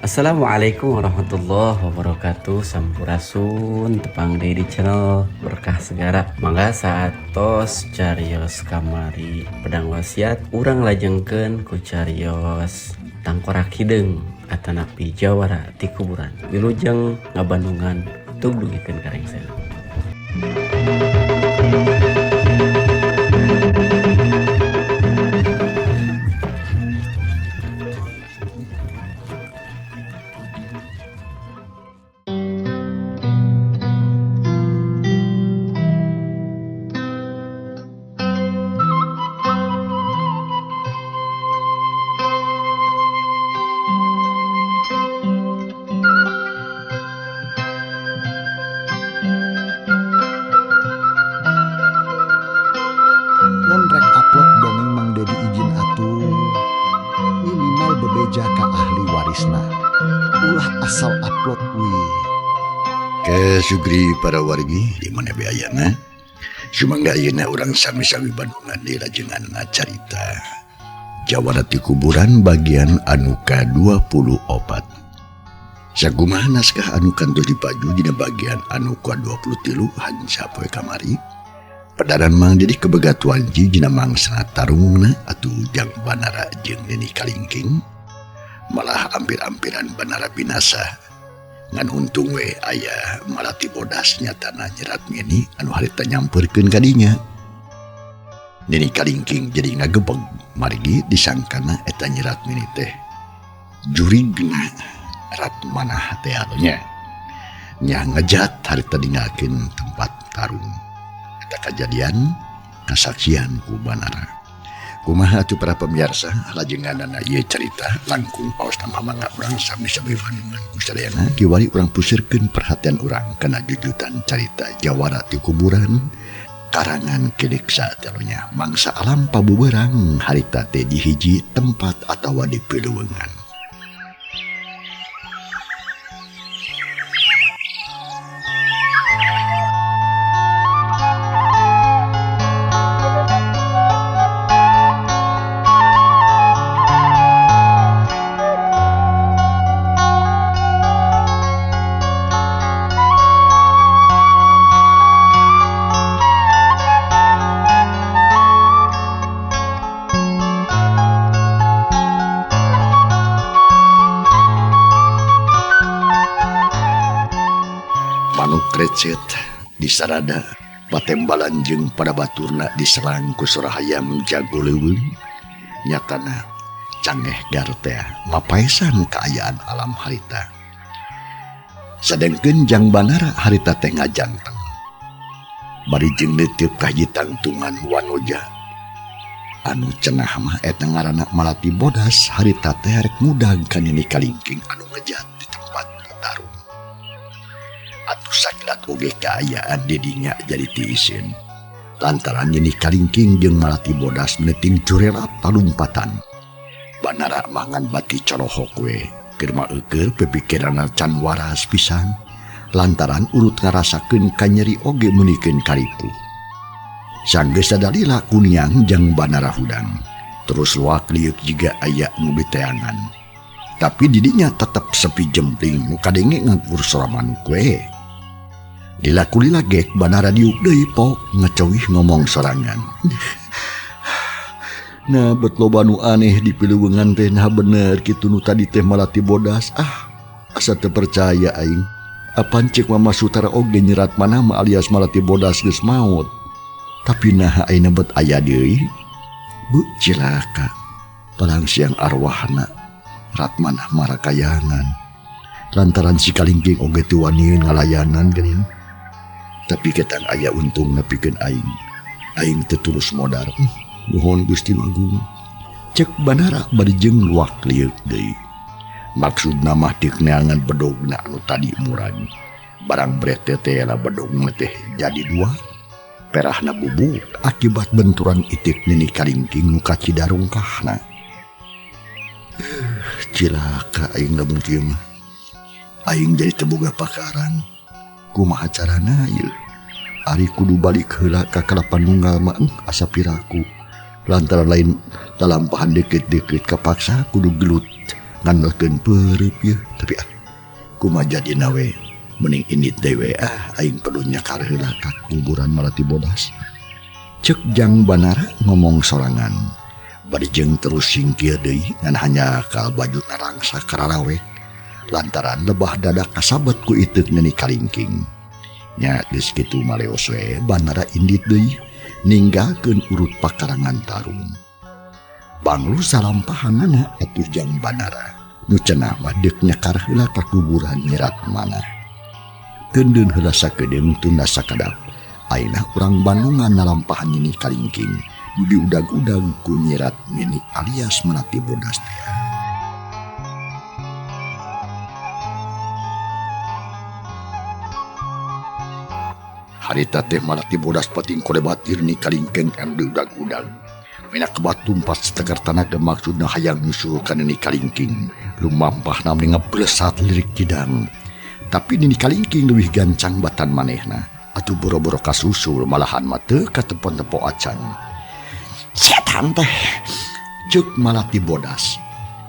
Assalamualaikum warahmatullahi wabarakatuh. Sampurasun, tepang deui di channel Berkah Segara. Mangga saatos carios kamari pedang wasiat, urang lajengkeun ku carios tangkorak hideung atanapi jawara ti kuburan. Wilujeng ngabandungan, tug dugikeun ka rengsena. Mun rek upload dongeng Mang Dedi izin atuh, minimal bebeja ka ahli warisna, ulah asal upload wih. Ke Sugri para wargi di mana be ayana. Sumangga ayeuna urang sami-sami bandungan di rajengan ngacarita Jawara ti kuburan bagian anu ka-24. Sakumaha naskah anu kantos dipaju dina bagian anu ka-23 hanca poe kamari. Pedaran Mang Dedi kebegatuan dina mangsa tarungna atuh jang Banara jeung Nini Kalingking. Malah ampir-ampiran Banara binasa. Ngan untung we aya Malati Bodas nyatana nyerat Nini anu harita nyamperkeun ka dinya. Nini Kalingking jadi ngagebeg margi disangkana eta nyerat Nini teh jurigna rat manah teh nya. Nya ngejat harita ninggalkeun tempat tarung. Eta kajadian kasaksian ku Banara. Kumaha atuh para pemirsa lajenganana ieu carita langkung paos tambah mangga urang sami-sami bandungan ku sadayana kiwari urang pusirkeun perhatian urang kana jujutan carita Jawara ti kuburan karangan Kilik Satelonya mangsa alam pabuberang harita teh di hiji tempat atawa di pileuweungan. Manuk recet disarada patembalan jeung pada baturna diserang ku sora hayam jago leuweung nyatana cangeh gartea mapaesan kaayaan alam harita. Sadengkeun jang Banara harita teh ngajanteng bari jeung neuteup ka hiji tangtungan wanoja anu cenah mah eta ngaranna Malati Bodas harita teh rek mudag ka Nini Kalingking anu ngejat di tempat tarung. Atuh sakilat oge kaayaan didinya jadi tiiseun lantaran Nini Kalingking jeung Malati Bodas meuting curelat palumpatan. Banara mah ngan bati corohok we keur maeukeun pipikiranna can waras pisan lantaran urut ngarasakeun kanyeri oge meunikeun karipuh. Sanggeus sadalila kuniang jang Banara hudang terus luak liuk jiga aya nu diteangan. Tapi didinya tetep sepi jempling nu kadenge ngakur sora manuk we. Dilakulila gek Banara diuk deui pok ngecowih ngomong sorangan. Nah bet loba nu aneh di pileuweungan teh nah bener kitu nu tadi teh Malati Bodas. Ah asa teu percaya aing. Apan ceuk Mama Sutara oge nyerat manah mah alias Malati Bodas geus maot. Tapi naha ayeuna bet aya deui. Bu cilaka. Palang siang arwahna rat manah marakayangan. Lantaran si Kalingking oge teu waniun ngalayanan geuning. Tapi ketang aya untung nepikeun aing. Aing teu tulus modar. Nuhun Gusti Agung. Cek Banara bari jeung luak lieuk deui. Maksudna mah deuk neangan bedogna anu tadi murag. Barang breh teh lah bedogna teh jadi dua. Perahna bubuk akibat benturan itik Nini Kalingking nu kacidarungkahna. Cilaka aing lamun kieu mah. Aing jadi teu boga pakaran. Kumaha carana ieu? Ari kudu balik heula ka Kalapa Nunggal mah asa piraku. Lantaran lain lalampahan deukeut-deukeut kapaksa kudu gelut Ngandelkeun peureup yeuh tapi ah kumaha jadina we mending indit deui we ah aing perlu nyakar heula ka kuburan Malati Bodas. Cek Jang Banara ngomong sorangan. Bari jeung terus singkir deui ngan hanya ka baju narangsa kararawe. Lantaran lebah dada kasabet ku iteuk Nini Kalingking. Nya geus kitu maleos we Banara indit deui ninggalkeun urut pakarangan tarung. Banglu salampahanana atuh Jang Banara. Nu cenah mah deuk nyakar heula ka kuburan Nyirat Manah. Keundeun heula sakedeung tunda sakadap. Ayeuna urang Bandungan nalampahan Nini Kalingking nu diudag-udag ku Nyirat Mini alias Malati Bodas teh. Harita teh Malati Bodas pating kolebatir Nini Kalingking anu diudag-udag. Menak tumpas setegar tanaga maksudna hayang nyusul ka Nini Kalingking. Lumampahna meni ngeblesat lirik kidang. Tapi Nini Kalingking leuwih gancang batan manehna. Atuh boro-boro kasusul malahan mah teu katepon-tepo acan. Setan teh ceuk Malati Bodas.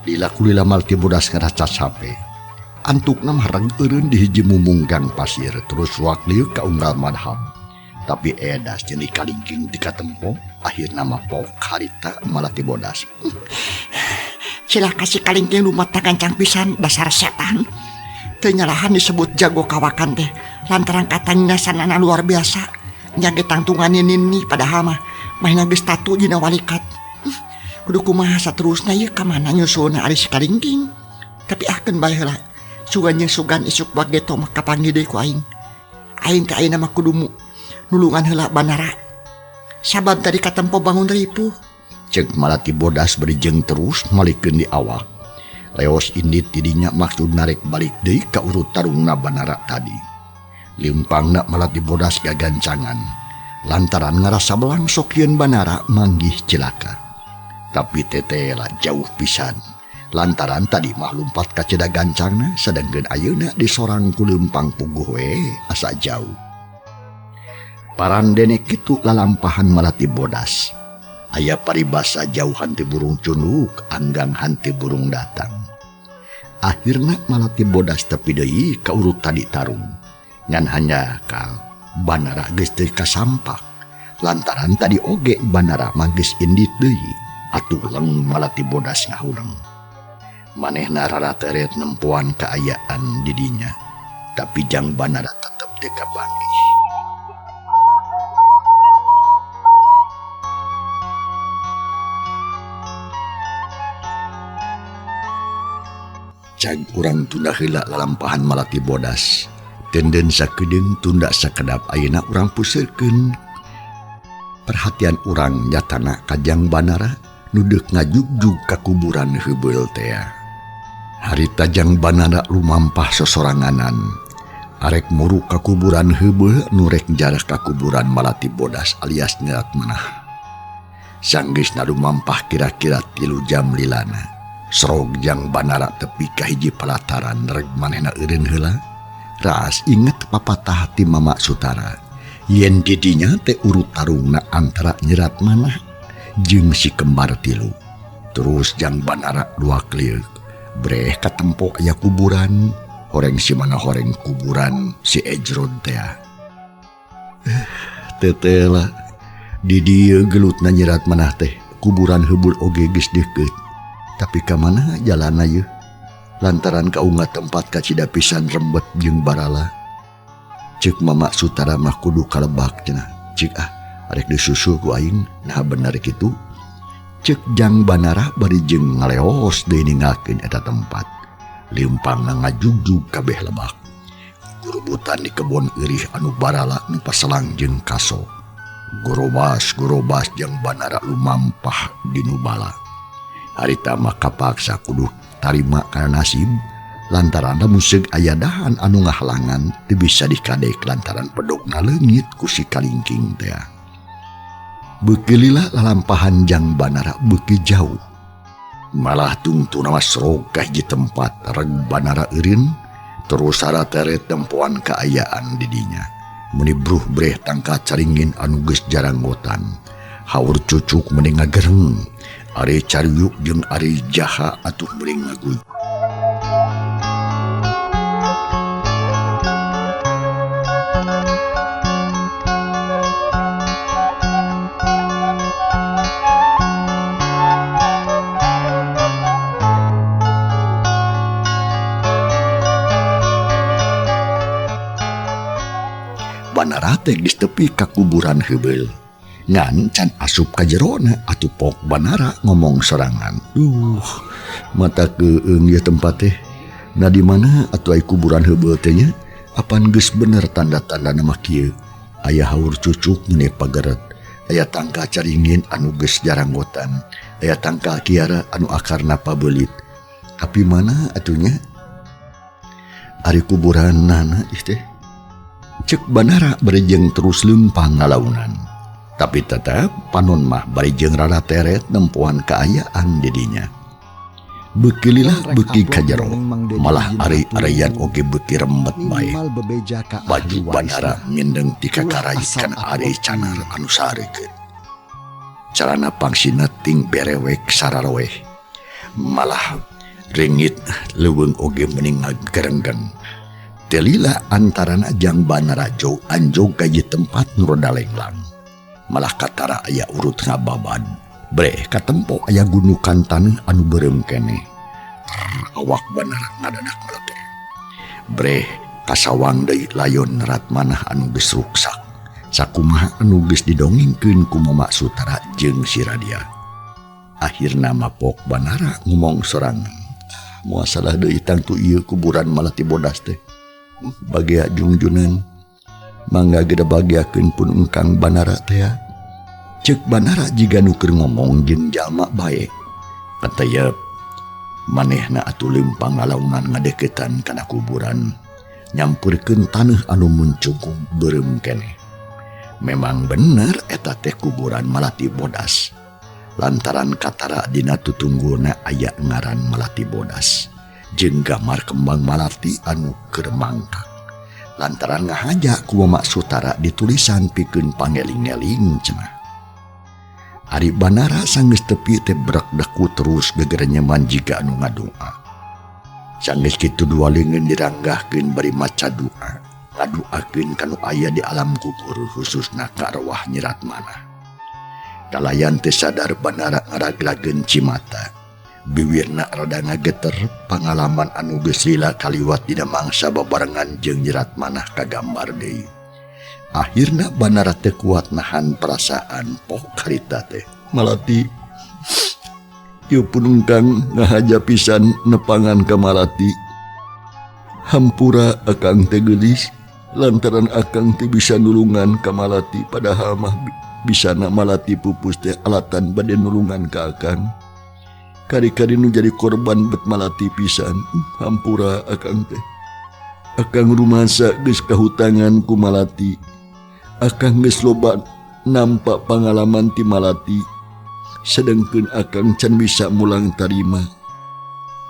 Lila kulila Malati Bodas ngarasa cape. Antukna mah reg eureun di hiji mumunggang pasir terus wak lieu ka unggal madhab. Tapi edas Nini Kalingking di katempo akhirna mah pok harita Malati Bodas. Cilaka si Kalingking lumata gancang pisan dasar setan. Teu nyalahan disebut jago kawakan teh lantaran katanya sanana luar biasa. Nya ge tangtungan nini padahal mah mahna geus tatu dina walikat. Kudu kumaha saterusna ieu ka mana nyusulna ari si Kalingking. Tapi akeun bae heula. Sugan jeung sugan isuk bageto mah kapanggih deui ku aing. Aing teh ayeuna mah kudu nulungan heula Banara. Sabab tadi katempo bangun ripuh. Ceuk Malati Bodas bari jeung terus malikeun di awak. Leos indit tidinya maksud narek balik deui ka urut tarungna Banara tadi. Liumpangna Malati Bodas gagancangan. Lantaran ngarasa belang sok yeun Banara manggih cilaka. Tapi tetela jauh pisan. Lantaran tadi mah lumpat ka ceda gancangna sedangkeun ayeuna disorang ku leumpang puguh we asa jauh. Parandene kitu lalampahan Malati Bodas. Aya paribasa jauh hante burung cunduk, anggang hante burung datang. Akhirna Malati Bodas tepi deui ka urut tadi tarung. Ngan hanya ka Banara geus teu kasampak. Lantaran tadi oge Banara mah geus indit deui. Atuh leng Malati Bodas ngahuleng. Manehna rara teret nempoan kaayaan didinya. Tapi Jang Banara tetep teu kapanggih. Cag urang tunda heula lalampahan Malati Bodas. Tenden sakedeung tunda sakedap ayeuna urang puseurkeun. Perhatian urang nyatana ka Jang Banara nu deuk ngajugjug ka kuburan heubeul tea. Harita Jang Banara lumampah sosoranganan. Arek muru ka kuburan heubeul nu rek jarah ka kuburan Malati Bodas alias Nyirat Manah. Sanggeusna lumampah kira-kira 3 jam lilana. Serog Jang Banara tepi ka hiji palataran reg manehna eureun heula. Raas inget papatah ti Mama Sutara. Yen didinya teh urut tarungna antara Nyirat Manah jeung si kembar tilu. Terus Jang Banara dua kliuk. Breh katempo aya kuburan. Horeng si mana horeng kuburan si Ejrod teh. Tetela di dieu gelutna Nyirat Manah teh kuburan heubeul oge geus deukeut. Tapi ka mana jalanna yeuh? Lantaran kaunga tempat kacida pisan rembet jeung barala. Ceuk Mama Sutara mah kudu kalebak cenah. Ceuk ah arek disusul ku aing nah bener kitu. Ceuk Jang Banara bari jeung ngaleos deui ninggalkeun eta tempat. Liumpangna ngajugjug kabeh lebak. Gurubutan di kebon eurih anu barala nu paselang jeung kaso. Gorobas-gorobas Jang Banara lumampah di nu bala. Harita mah kapaksa kudu tarima kana nasib lantaran lamun seug aya dahan anu ngahalangan teu bisa dikadek lantaran pedogna leungit ku si Kalingking teh. Beuki lila lalampahan Jang Banara beuki jauh. Malah tungtuna mah serog ka hiji tempat reg Banara eureun terus sarateret tempoan kaayaan didinya. Meuni bruh breh tangka caringin anu geus jaranggotan. Haur cucuk meni ngagereng. Ari cariuk jeung ari jaha atuh meuring ngaguy. Banara teh geus tepi ka kuburan heubeul. Ngan can asup ka jerona atuh Pok Banara ngomong sorangan. Duh, mata keung ieu tempat teh. Nah di mana atuh ai kuburan heubeul teh nya? Apan geus bener tanda-tandana mah kieu. Aya haur cucuk meuni pageret. Aya tangkal caringin anu geus jaranggotan. Aya tangkal kiara anu akarna pabeulit. Tapi mana atuh nya? Ari kuburanana ih teh. Cek Banara bari jeung terus leumpang ngalaunan. Tapi tetap panon mah bari jeung rada teret nempoan kaayaan didinya. Beuki lila beuki ka jero, malah ari-arian oge beuki remet bae. Baju Banara mindeng ti kakarait kana ari canar anu sareukeut. Calana pangsina ting berewek sararoeh. Malah reungit leuweung oge meuning ngagerenggeng. Teu lila antarana jang Banara jog anjog ka ieu tempat nu rada lenglang. Malah katara aya urut ngababad. Breh katempo aya gunukan taneuh anu beureum keneh. Awak Banara ngadadak meleter. Breh kasawang deui layon Ratmanah anu geus ruksak. Sakumaha anu geus didongengkeun ku Mama Sutara jeung si Radia. Akhirna mapok Banara ngomong sorangan. Moal salah deui tangtu ieu kuburan Malati Bodas teh. Bagea jungjunan. Mangga gede bagiakeun pun engkang Banara teh. Cek Banara jiga nu keur ngomong jeung jalma bae. Katayep manehna atuh leumpang ngalaunan ngadeukeutan kana kuburan, nyampeurkeun taneuh anu muncungkung beureum keneh. Memang bener eta teh kuburan Malati Bodas. Lantaran katara dina tutunggulna aya ngaran Malati Bodas jeung gambar kembang malati anu keur mangkak. Lantaran ngahaja ku Mama Sutara ditulisan pikeun pangeling-eling cenah. Ari Banara sanggeus tepi teh brekdeku terus gegerenyeman jiga anu ngadoa. Sanggeus kitu dua leungeun diranggahkeun bari maca doa, ngadoakeun ka nu aya di alam kubur khususna ka arwah Nyi Ratmanah. Kalayan teu sadar Banara ngaraglagkeun cimata. Biwirna rada ngageter pangalaman anu geus lila kaliwat dina mangsa babarengan jeung Nyi Ratmanah kagambar deui. Akhirna Banara teu kuat nahan perasaan pok harita teh. Malati ieu punungkang ngahaja pisan nepangan ka Malati. Hampura akang teh geulis lantaran akang teu bisa nulungan ka Malati padahal mah bisana Malati pupus teh alatan bade nulungan ka akang. Kari-kari nu jadi korban bet Malati pisan. Hampura akang teh. Akang rumasa geus kahutangan ku Malati. Akang geus loba nampak pangalaman ti Malati. Sedengkeun akang can bisa mulang tarima.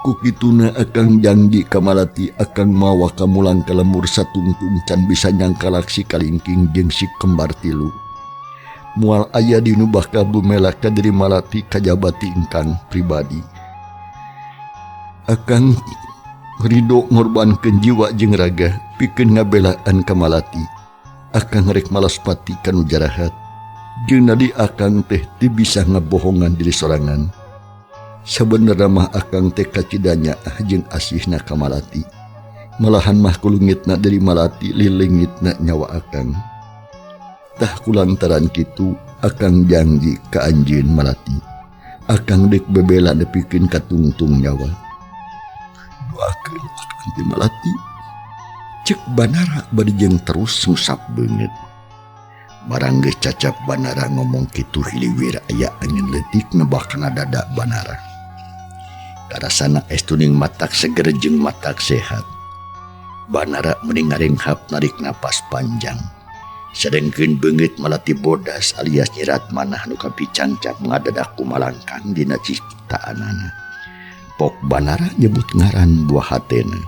Ku kituna akang janji ka Malati akang mawa ka mulang ka lembur satungtung can bisa nyangkalak si kalingking jeung si kembar tilu. Mual aya di nu bakal bumelak ka diri Malati kajabati ingkang pribadi. Akang ridho ngorbankeun jiwa jeung raga pikeun ngabelaan ka Malati. Akang rek malas pati ka nu jarahat. Jeung nadi akang teh teu bisa ngabohongan diri sorangan. Sabenerna mah akang teh kacidanya jeung asihna ka Malati. Malahan mah kulungitna dari Malati lilingitna nyawa akang. Tah kulantaran kitu akang janji ka anjeun Malati. Akang deuk bebela nepikeun ka tungtung nyawa. Doakeun akang teh Malati. Cek Banara bari jeung terus ngusap beungeut. Barang geus cacap Banara ngomong kitu hiliwir aya angin leutik nebah kana dada Banara. Karasana es tuning matak seger jeung matak sehat. Banara mending ngarenghap narik napas panjang. Sedengkeun beungeut Malati Bodas alias Nyi Ratmanah nu kapicangcap ngadadak kumalangkang dina ciptaanana. Pok Banara nyebut ngaran buah hatena.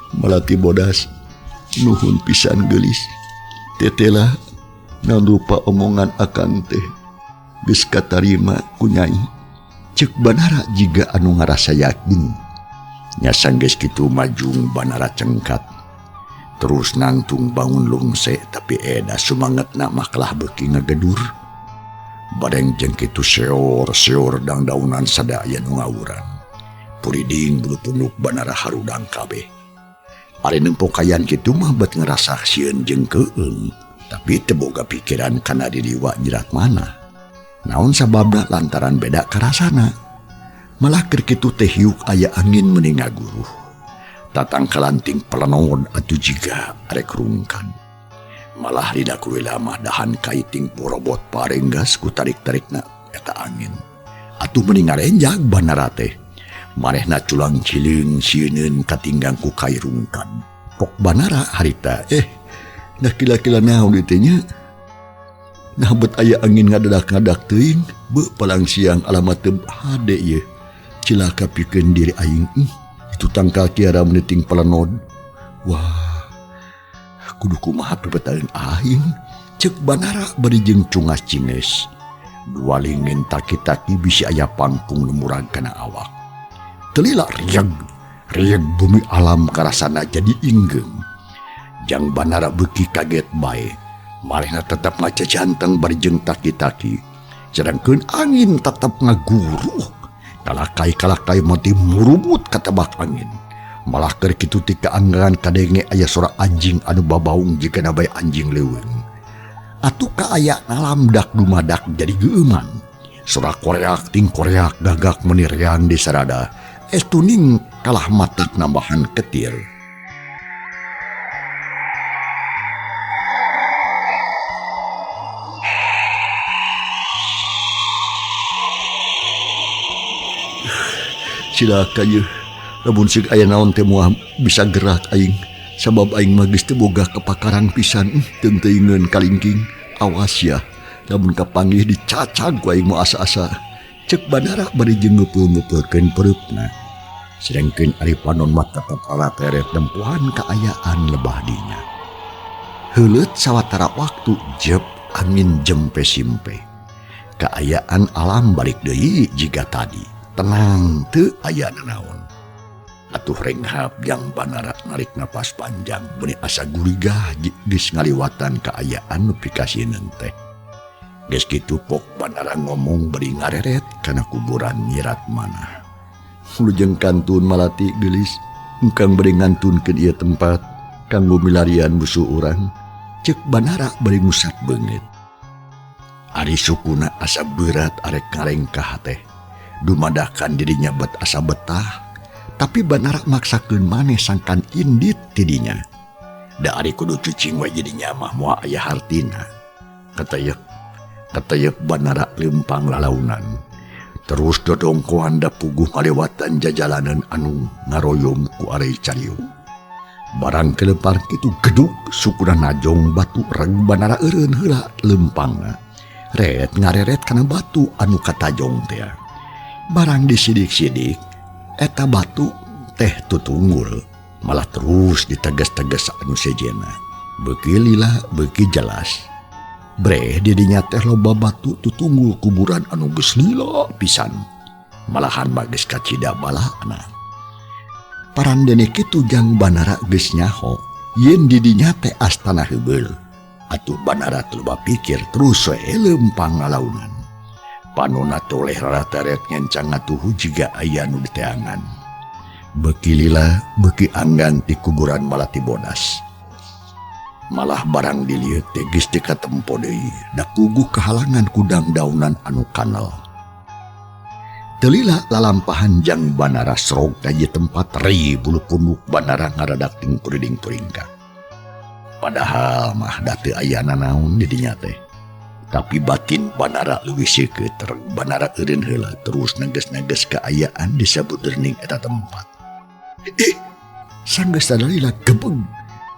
Malati Bodas nuhun pisan geulis. Tetela naon rupa omongan akang teh geus katarima ku Nyai. Ceuk Banara jiga anu ngarasa yakin. Nya sanggeus kitu majung Banara cengkat. Terus nangtung bangun lungse tapi eda sumangetna mah kalah beuki ngagedur. Bareng jeung kitu seor-seor dangdaunan sadaya nu ngawuran. Puriding bulu punduk Banara harudang kabeh. Ari nempo kaayaan kitu mah bet ngerasa sieun jeung keung, tapi teu boga pikiran kana diri wa Nyi Ratmana. Naon sababna lantaran beda karasana. Malah keur kitu teh hiuk aya angin meuni ngaguruh. Tatangkalan ting pelenod atuh jiga arek rungkad. Malah dina kuila mah dahan kai ting porobot parenggas ku tarik-tarikna eta angin. Atuh meuni ngarenjag Banara teh. Manehna culang cileung sieuneun katinggang ku kai rungkad. Pok Banara harita nah kila-kila naon ieu teh nya. Nah bet aya angin ngadadak-ngadak teuing, beuh palang siang alamat teu hade ieu. Cilaka pikeun diri aing. Itu tangkal kiara meuni ting pelenod. Wah, kudu kumaha pepetaeun aing. Ceuk Banara bari jeung cungas cinges. Dua lingin taki-taki bisi aya pangkung nu murag kana awak. Telila rieg, rieg bumi alam karasana jadi inggeung. Jang Banara beuki kaget bae. Marehna tetep ngacacanteng bari jeung taki-taki. Sedangkeun angin tetep ngaguruh. Kalakai-kalakai mati murubut katebak angin. Malah keur kitu ti kaanggeran kadenge aya sora anjing anu babaung jigana bae anjing leuweung. Atuh kaaya ngalamdak dumadak jadi geueuman. Sora koreak ting koreak gagak meuni reang di sarada. Estuning kalah matik nambahan ketir. Cilaka yeuh, lamun seuk aya naon teh moal bisa gerak aing. Sabab aing mah geus teu boga kepakaran pisan, teuing-teuingeun kalingking. Awas ya, lamun kapanggih dicacag ku aing moal asa-asa. Ceuk Banara bari jeung ngeupeul-ngeupeulkeun pereupna. Sedengkeun ari panon mah tetep alateret nempohan kaayaan lebah dinya. Heuleut sawatara waktu jep angin jempe simpe. Kaayaan alam balik deui jiga tadi. Tenang teu aya nanaon. Atuh renghap jang Banara narik napas panjang meuni asa gurigah geus ngaliwatan kaayaan nu pikasieun teh. Geus kitu pok Banara ngomong bari ngareret kana kuburan Nyi Ratmana. Wilujeng kantun malati geulis engkang bari ngantunkeun ieu tempat kanggo milarian musuh urang. Ceuk Banara bari ngusap beungeut. Ari sukuna asa berat arek ngarengkah teh. Dumadakan dirinya bet asa betah, tapi Banara maksakeun maneh sangkan indit tidinya. Da ari kudu cicing we jadinya mah moal aya hartina. Katayek, katayek Banara leumpang lalaunan. Terus dodongkoan da puguh ngalewatan jajalanan anu ngaroyom ku arei cariung. Barang kelepar kitu geduk sukuna najong batu reg Banara eureun heula leumpangna. Ret ngareret kana batu anu katajong teh. Barang disidik-sidik, eta batu teh tutunggul, malah terus diteges-teges anu sejena. Beuki lila, beuki jelas. Breh didinya teh loba batu tutunggul kuburan anu geus lila pisan. Malahan mah geus kacida balana. Parandene kitu jang Banara geus nyaho, yen didinya teh astana heubeul. Atuh Banara teu loba pikir terus we leumpang ngalaunan. Panona toleh rarataret ngencang ngatuhu jiga aya nu diteangan. Beuki lila, beuki anggan ti kuburan malati bodas. Malah barang dilieu teh geus teu katempo deui, da puguh kahalangan kudang daunan anu kanal. Teu lila lalampahan jang Banara srog ka ieu tempat ri bulu punduk Banara ngaradak ting kuriding-kuringkak. Padahal mah da teu aya nanaon di dinya teh. Tapi batin Banara leuwih seukeut tereng Banara eureun heula terus neges-neges kaayaan di sabudeurning eta tempat. Ih, sanggeus sadalila gebeg.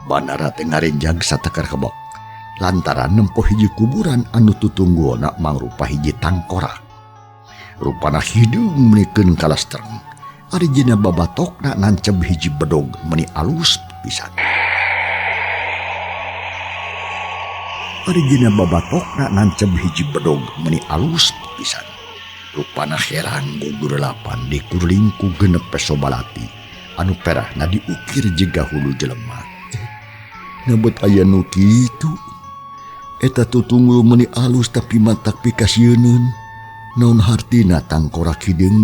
Banara teh ngarenjag satakar kebok. Lantaran nempo hiji kuburan anu tutunggulna mangrupa hiji tangkorak. Rupana hideung meunikeun kalastreng. Ari jina babatokna nanceb hiji bedog meuni alus pisan. Ari jina babatokna nanceb hiji bedog meuni alus pisan. Rupana herang gugurlapan dikuruling ku genep peso balati anu perahna diukir jiga hulu jelema. Ngebet aya nu kitu. Eta tutunggul meuni alus tapi matak pikasieuneun. Naon hartina tangkorak hideung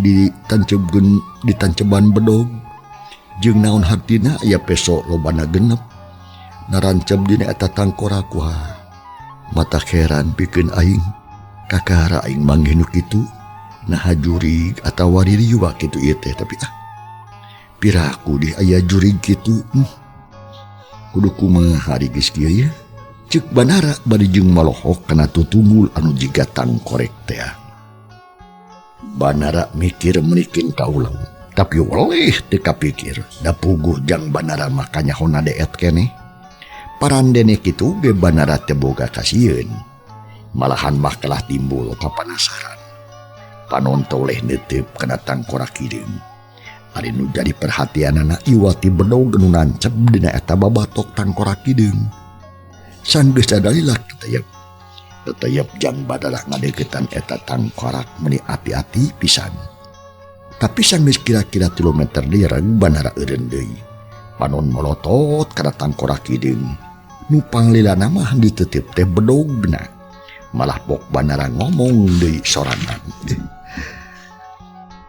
ditanceban bedog. Jeung naon hartina aya peso lobana genep narancep dina eta tangkorak wah. Mata heran pikeun aing kakara aing manggih nu kitu naha jurig atawa ririwa kitu ieu teh tapi ah piraku dih aya jurig kitu kudu kumaha ari geus kieu ye ceuk Banara bari jeung malohok kana tutunggul anu jiga tangkorek teh. Banara mikir menikin ka ulang tapi weleh teu kapikir da puguh jang Banara mah kanyahona deet keneh. Parandene kitu ge Banara teu boga kasieun. Malahan mah kalah timbul kapanasaran. Panon toleh neuteup kana tangkorak hideung. Ari nu jadi perhatianana iwati bedog nu nancep dina eta babatok tangkorak hideung. Sanggeus sadalila teteyep. Teteyep jang Banara ngadeukeutan eta tangkorak meuni ati-ati pisan. Tapi sanggeus kira-kira 3 meter direng Banara eureun deui. Panon molotot kana tangkorak hideung. Nu panglilana mah ditetep teh bedogna. Malah pok Banara ngomong deui sorangan.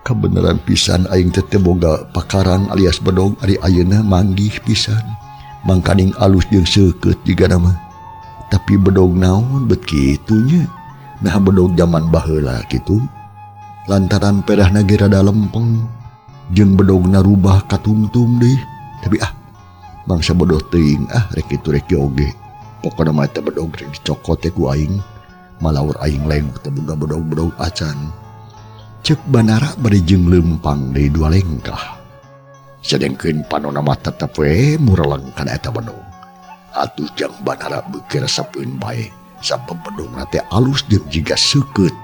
Kabeneran pisan aing teh teu boga pakarang alias bedog ari ayeuna manggih pisan. Mangkaning alus jeung seukeut jigana mah. Tapi bedog naon bet kitu nya. Nah bedog zaman baheula kitu. Lantaran perahna ge rada lempeng jeung bedogna rubah katungtung deui. Tapi ah bangsa bodoh teuing ah rek kitu rek oge. Pokona mah eta bedog rek dicokot teh ku aing. Malaur aing lengok teh boga bedog-bedog acan. Ceuk Banara bari jeung leumpang deui dua lengkah. Sedengkeun panona mah tetep we mureleng kana eta bedog. Atuh jang Banara beuki resepeun bae sabab bedogna teh alus jeung jiga seukeut.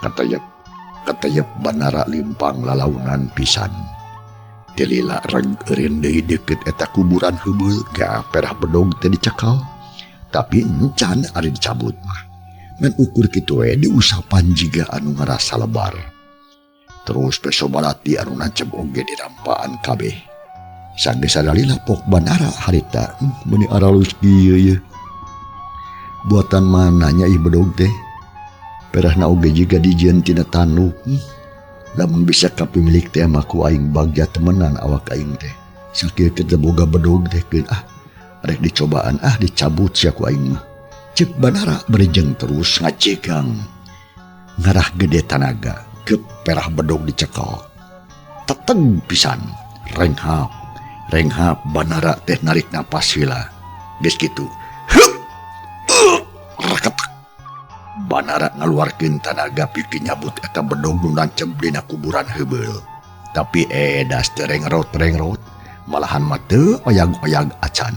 Katayep Banara limpang lalaunan pisan. Tilila reg eureun deui deukeut eta kuburan heubeul ka perah bedog teh dicekal. Tapi encan ari dicabut mah. Ngan ukur kitu we diusapan jiga anu ngarasa lebar. Terus peso balati anu nancep oge dirampaan kabeh. Sanggeus sadalila pok Banara harita meuni aralus kieu ye. Buatan mananya ih bedog teh. Perahna oge jiga dijieun tina tanduk. Lamun bisa kapimilik teh mah ku aing bagja temenan awak aing teh. Sakieu teh boga bedog teh keun ah. Rek dicobaan ah dicabut sia ku aing mah. Ceuk Banara bari jeung terus ngacegang. Ngarah gede tanaga ke perah bedog dicekal. Teteg pisan. Renghap. Renghap Banara teh narik napas heula. Geus kitu. Hup. Reketek. Banara ngaluarkeun tanaga pikeun nyabut eta bedog nu nancep dina kuburan heubeul. Tapi edas teh rengrot-rengrot, malahan mah teu oyag-oyag acan.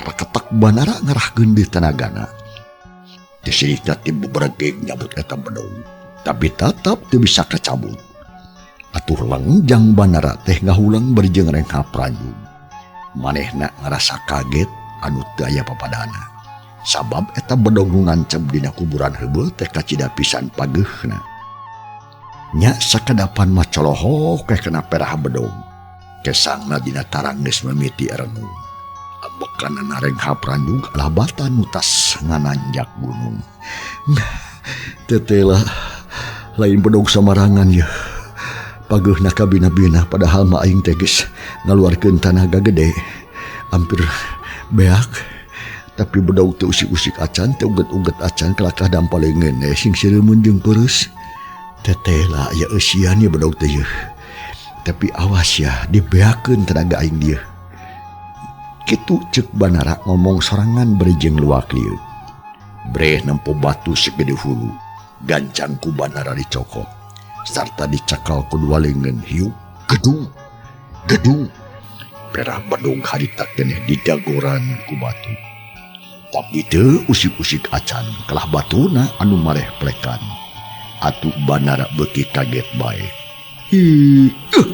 Reketek Banara ngarahkeun deui tanagana. Teu sirikna ti beberegeg nyabut eta bedog, tapi tetep teu bisa kacabut. Atuh lengjang Banara teh ngahulang bari jeung renghap ranjung. Manehna ngarasa kaget anu teu aya papadana. Sabab eta bedog nu nancep dina kuburan heubeul teh kacida pisan pageuhna. Nya sakadapan mah colohok we kana perah bedog. Kesangna dina tarang geus mimiti renung. Ambekana narenghap ranjung kalah batan nu tas ngananjak gunung. Teteh lah lain bedog samarangan ye. Pageuhna kabina-bina padahal mah aing teh geus ngaluarkeun tanaga gede. Hampir beak. Tapi bedog teu usik-usik acan, teu uget-uget acan kalakah dampaleungeun sing sireumeun jeung peurus. Teteh lah aya eusian ye bedog teh ye. Tapi awas ya dibeakeun tenaga aing dieu. Kitu ceuk Banara ngomong sorangan bari jeung luak lieu. Breh nempo batu segede hulu. Gancang ku Banara dicokot. Sarta dicakal ku dua leungeun hiu gedung gedung. Perah bedog harita keneh didagoran ku batu. Tapi teu usik-usik acan kalah batuna anu mareh plekan. Atuh Banara beuki kaget bae. Ih,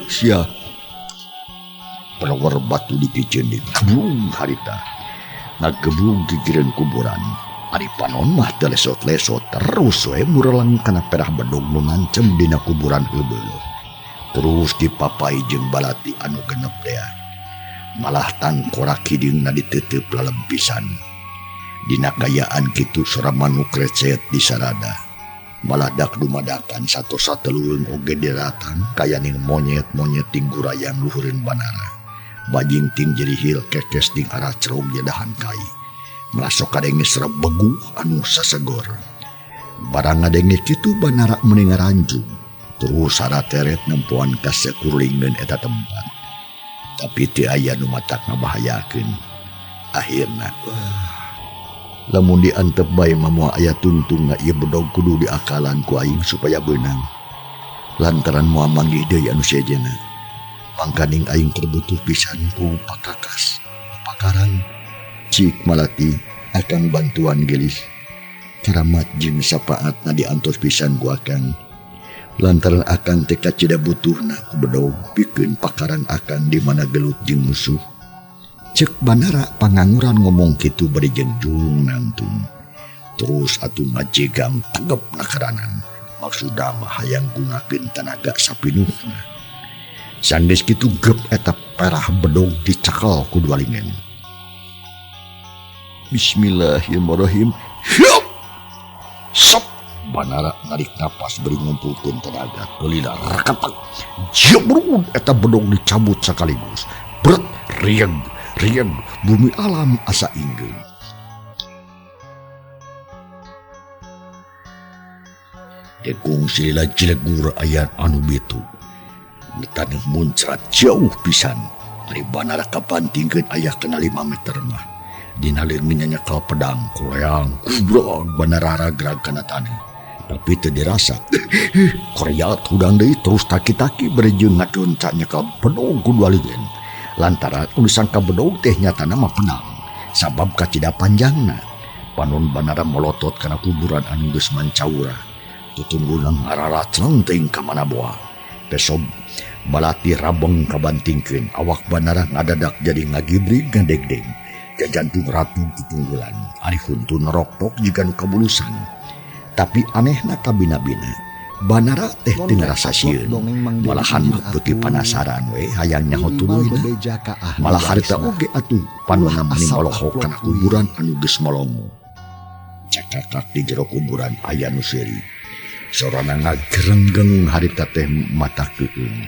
sia. Pelawar batu dipiceun di gebung harita. Ngagebung gigireun kuburan. Ari panon mah teu lesot-lesot terus we murelang kana perah bedog nu nancem dina kuburan heubeul. Terus dipapai jeung balati anu genep dea. Malah tangkorak hideungna diteuteub lalem pisan. Dina kayaan kitu sora manuk recet di sarada. Maladak dumadakan satu-satelueung oge diratan kayaning monyet-monyet ting gurayang luhureun banara. Bajing ting jerihil kekes ting arah cerog jadahan kai. Melasok kadenge serep beguh anu sasegor. Barang ngadenge kitu banara meni ngaranjung. Terus sarateret nempoan ka sakurlingeun eta tempat. Tapi teu aya nu matak ngabahayakeun. Akhirna lamun diantep bae mah moal aya tungtungna ieu bedog kudu diakalan ku aing supaya beunang. Lantaran moal manggih deui anu sejenna. Mangkaning aing keur butuh pisan ku pakakas, pakaran. Cik Malati akang bantuan gelis. Karamat jeung sapaatna diantos pisan ku akang. Lantaran akang teh kacida butuhna ku bedog pikeun pakaran akang di mana gelut jeung musuh. Cek Banara pangangguran ngomong kitu bari jeung jung nangtung. Terus atuh ngajegang tegep nakaranan. Maksudna mah hayang gunakeun tanaga sapinuhna. Sanggeus kitu gep eta perah bedog dicekel ku dua lingen. Bismillahirrahmanirrahim. Hup! Sop! Banara narik napas bari ngumpulkeun tenaga. Kelila reketek. Jebrud eta bedog dicabut sekaligus. Bret rieg rieg bumi alam asa inggeun. Dekung silila jilegur aya anu bitu. Taneuh muncrat jauh pisan. Ari Banara kapantingkeun aya kena 5 meter mah. Dina leungeun nyekel pedang kuleang kubrog Banara ragrag kana taneuh. Tapi teu dirasa. Koreat hudang deui terus taki-taki bari jeung ngadonca nyekel bedog ku dua leungeun. Lantaran anu disangka bedog teh nyatana mah pedang. Sabab kacida panjangna. Panon Banara molotot kana kuburan anu geus mancaura. Tutungguna ngararacleng teuing ka mana boa. Pesob Malati rabeng kabantingkeun, awak Banara ngadadak jadi ngagibrig ngadegdeg. Jajantung ratu tutunggulan, ari huntu neroktok jiga nu kabulusan. Tapi anehna kabina-bina, Banara teh teu ngarasa sieun. Malahan mah beuki panasaran we hayang nyaho tuluyna. Malah harita oge atuh panonna meni molohok kana kuburan anu geus molongo. Cakakak di jero kuburan aya nu seuri. Sorana ngagerenggeng harita teh mata keueung.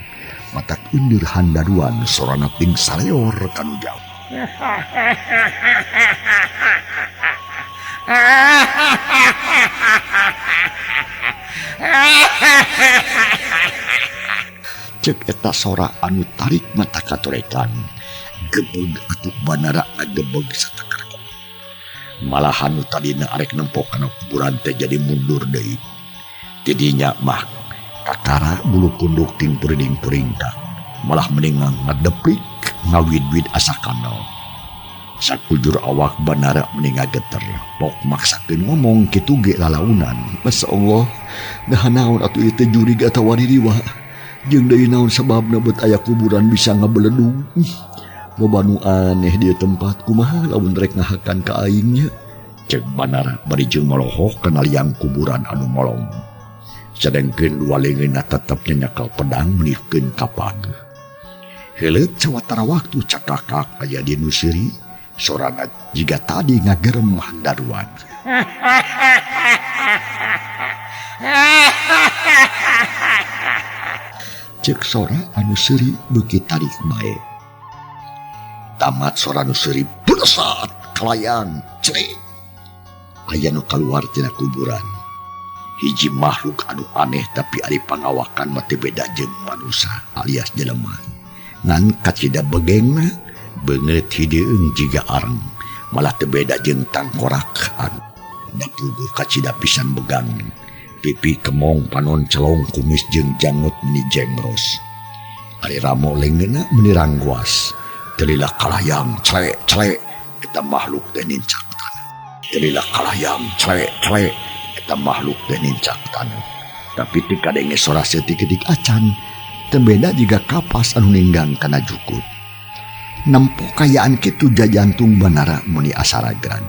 Mata undur handaruan sorana ting saleor kanu jauh. Cek eta sora anu tarik mata katorekan. Gebeg atuh Banara ngagebeg satakar. Malahan nu tadina arek nempok kana kuburan teh jadi mundur deui. Tidinya mah kakara bulu kunduk ting puring-puringkak. Malah mendingan ngedeplik ngawid-wid asa kanal. Sakujur awak Banara mending ngageter. Pok maksakeun ngomong kitu ge lalaunan. Masya Allah, nah naon atuh ieu teh jurig atawa ririwa. Jeung deui naon sababna beut aya kuburan bisa ngabeledug. Loba nu aneh di tempat kumaha lamun rek ngahakan ka aing nya. Cek Banara bari jeung molohok kana liang kuburan anu molong. Sedengkeun dua leungeunna tetep nyekel pedang menihkeun kapag. Heuleut sawatara waktu cakakak aya di nu seuri, sorana jiga tadi ngagerem handaruan. Cek sora anu seuri beuki tarik bae. Tamat sora nu seuri beresat kalayang cek. Aya nu kaluar tina kuburan. Hiji makhluk anu aneh tapi ari pangawakan mah teu beda jeung manusia alias jelema. Ngan kacida begengna beungeut hideung jiga areng, malah teu beda jeung tangkorak anu dapuguh kacida pisan begang. Pipi kemong panon celong kumis jeung janggut meni jengros. Ari ramo leungeunna meni rangguas. Telilah kalayang clek-clek eta makhluk teh nincak taneuh. Telilah kalayang clek-clek eta makhluk teh nincak taneuh. Tapi teu kadenge sora saeutik-eutik acan. Teu beda jiga kapas anu ninggang kana jukut. Nempo kayaan kitu jajantung Banara meni asa ragran.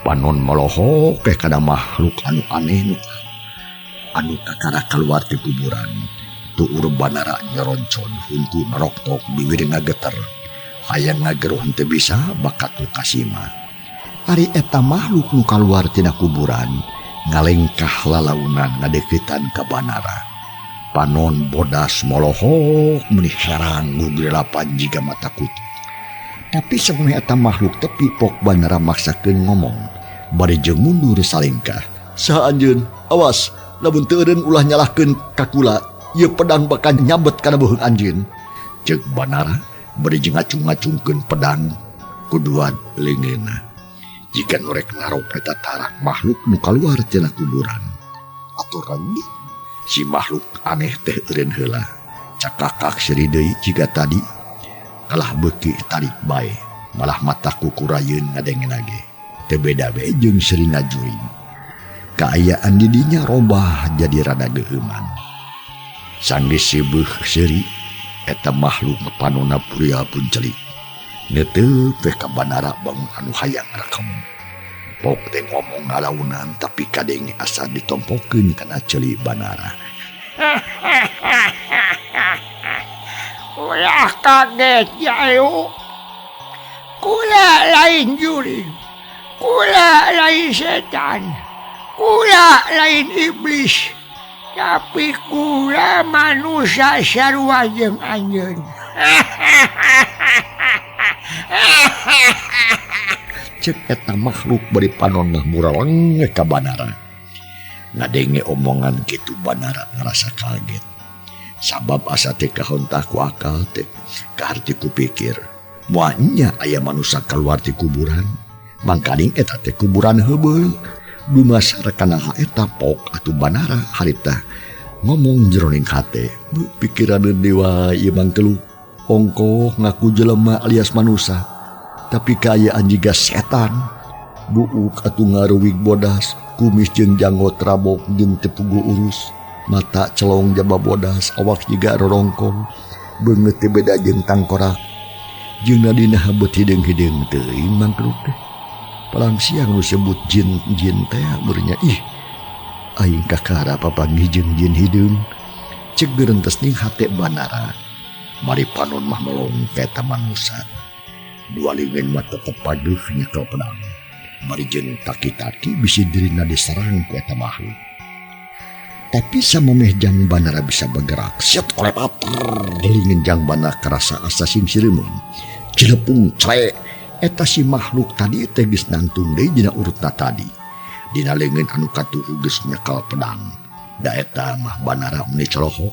Panon molohok teh kana makhluk anu aneh nu anu kakara kaluar ti kuburan. Tuur Banara nyoroncon huntu neroktok bibir ngageter. Hayang ngageruh henteu bisa bakat ku kasima. Ari eta makhluk nu kaluar tina kuburan Ngalengkah lalaunan ngadeukeutan ka Banara. Panon bodas molohok meuni herang gugelapan jiga mata kutu. Tapi samemeh eta makhluk tepi pok Banara maksakeun ngomong bari jeung mundur salengkah. Saha anjeun? Awas, lamun teu eureun ulah nyalahkeun ka kula. Ieu pedang bakal nyabet kana beuheung anjeun. Ceuk Banara bari jeung ngacung-ngacungkeun pedang ku dua leungeunna. Jika nu rek narok eta tarak makhluk nu kaluar tina kuburan. Atuh renggi si makhluk aneh teh eureun heula. Cakakak seuri deui jiga tadi. Kalah beuki tarik bae, malah mata kukurayeun ngadengena ge. Teu beda bae jeung serina jurig. Kaayaan di dinya robah jadi rada geueuman. Sanggeus seubeuh seuri eta makhluk panonna purial pun celik. Neuteup teh ka Banara bangun anu hayang rekem. Pok teh ngomong ngalaunan tapi kadenge asa ditompokeun kana ceuli Banara. Ulah kaget jayu. Kula lain jurig. Kula lain setan. Kula lain iblis. Tapi kula manusia sarua jeung anjeun. Cek eta makhluk bari panonna muraleng ka Banara. Ngadenge omongan kitu Banara ngarasa kaget. Sabab asa teh kahontah ku akal teh kaharti ku pikir. Moal nya aya manusia kaluar ti kuburan. Mangkaning eta teh kuburan heubeul. Dumasar kana eta pok atuh Banara harita ngomong jeroning hate. Pikiran dewa ieu mangkeluk. Ongkoh ngaku jelema alias manusia. Tapi kaayaan jiga setan. Buuk atuh ngaruwig bodas, kumis jeung janggot rabok jeung teu puguh urus. Mata celong jaba bodas, awak jiga rorongkong. Beungeut teh beda jeung tangkorak. Jeung nadina beut hideung-hideung teuing mangkeluk teh. Palang siang nu sebut jin-jin teh meureunnya ih. Aing kakara papanggih jeung jin hideung. Ceuk gerentes ning hate Banara. Mari panon mah melong ka eta manusa. Dua leungeun mah tetep paduh nyekel pedang. Mari jeung taki-taki bisi dirina diserang ku eta makhluk. Tapi samemeh jang Banara bisa bergerak, siat oleh pater. Leungeun jang Banara karasa asa sing sireumeun. Cilepung cre. Eta si makhluk tadi teh geus nangtung deui dina urutna tadi. Dina leungeun anu katuhu geus nyekel pedang. Da eta mah Banara meni colohok.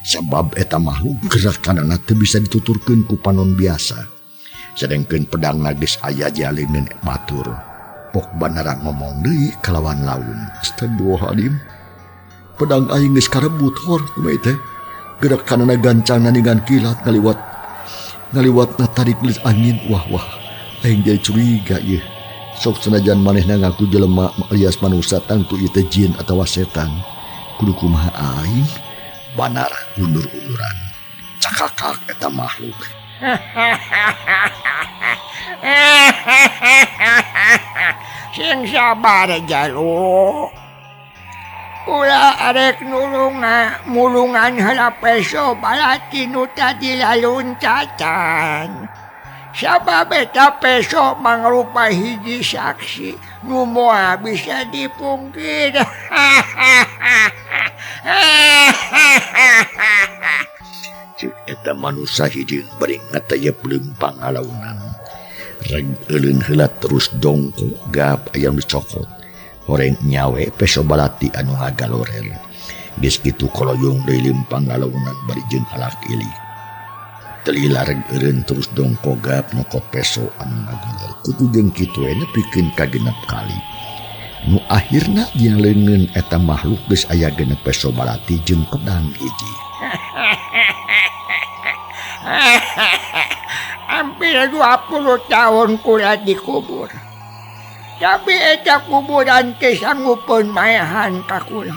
Sabab eta makhluk gerakanana teu bisa dituturkeun ku panon biasa. Sedengkeun pedangna geus aya di leungeun batur. Pok Banara ngomong deui kalawan laun. Astagfirullahaladzim. Pedang aing geus karebut hor kumaha teh. Gerakanana gancangna ningan kilat ngaliwat ngaliwatna tarik geus angin. Wah wah. Aing jadi curiga ieu. Sok senajan manehna ngaku jelema alias manusia tangtu ieu teh jin atawa setan. Kudu kumaha aing? Banara undur-unduran. Cakakak eta makhluk. Sing sabar jalu. Kula arek nulungan mulungan heula peso balati nu tadi laluncatan. Sabab eta peso mangrupa hiji saksi nu moal bisa dipungkir. Ceuk eta manusia hideung bari ngatayep leumpang alaunan. Reg euleun heula terus dongkok gap ayam dicokot. Horeng nyawe peso balati anu ngagalorel. Geus kitu koloyong deui leumpang alaunan bari jeung alak ilik. Telila reg eureun terus dongkok gap nyokot peso anu ngagalorel. Kudu jeung kitu we nepikeun ka genep kali. Nu akhirna dina leungeun eta makhluk geus aya genep peso balati jeung pedang hiji. Hampir 20 tahun kula dikubur. Tapi eta kuburan teh sanggupeun maehan ka kula.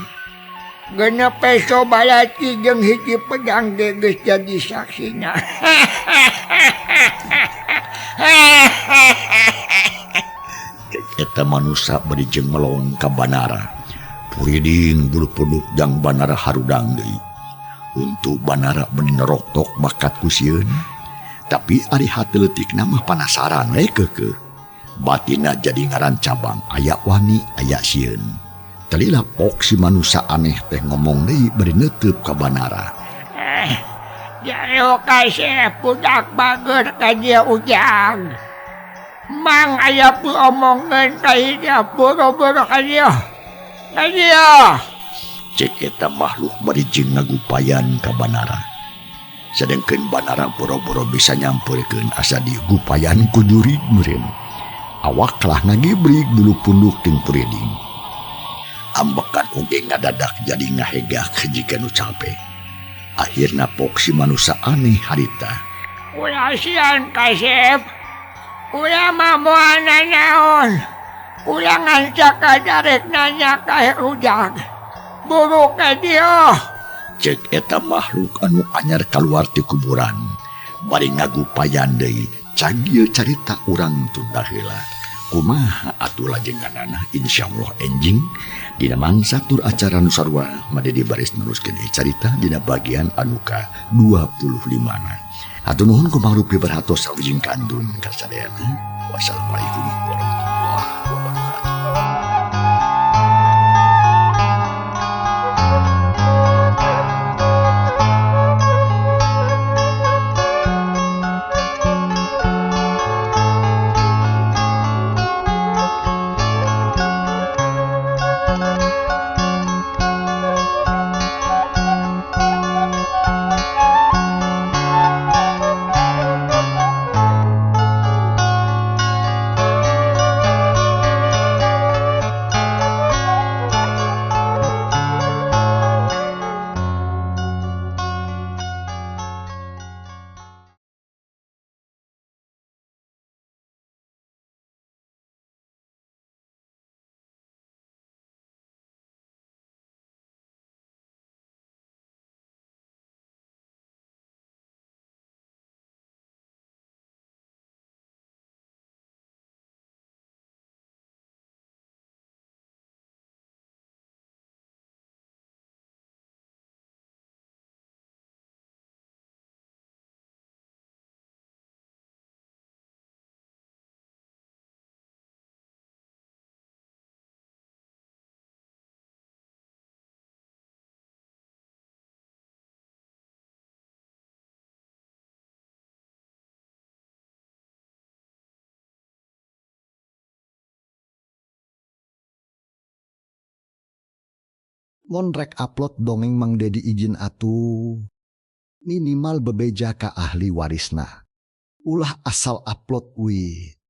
Genep peso balati jeung hiji pedang ge geus jadi saksina. Eta manusia bari jeung melong ka Banara. Puriding bulu punduk jang Banara harudang deui. Untuk Banara meni neroktok bakat ku sieun. Tapi ari hate leutikna mah panasaran we keukeuh. Batina jadi ngaran cabang aya wani aya sieun. Talila pok si manusia aneh teh ngomong deui bari neuteub ka Banara. Jayo kasep budak bager ka dia Ujang. Mang aya omongan ka dia boro-boro ka dia. Ka dia. Cek eta makhluk bari jeung ngagupayan ka Banara. Sedengkeun Banara boro-boro bisa nyamperkeun asa digupayan ku jurig meureun. Awak kalah ngagibrig bulu punduk ting puriding. Ambekan oge ngadadak jadi ngahegak jika nu cape. Akhirna pok si manusia aneh harita. Ulah sian kasep. Ulah mamoan naon. Ulah ngancak kadarek nanya ka Ujang. Buruk ka dia. Cek eta makhluk anu anyar kaluar ti kuburan. Bari ngagupayan deui cagil carita urang tunda heula. Kumaha atuh lajenganana insyaallah enjing dina mangsa tur acara nu sarua Mang Dedi baris neruskeun carita dina bagian anu ka 25 na. Hatur nuhun ku mangrupi perhatos sawijing kandun kasadayana. Wassalamualaikum warahmatullahi wabarakatuh. Mun rek upload dongeng Mang Dedi izin atuh. Minimal bebeja ka ahli warisna. Ulah asal upload we.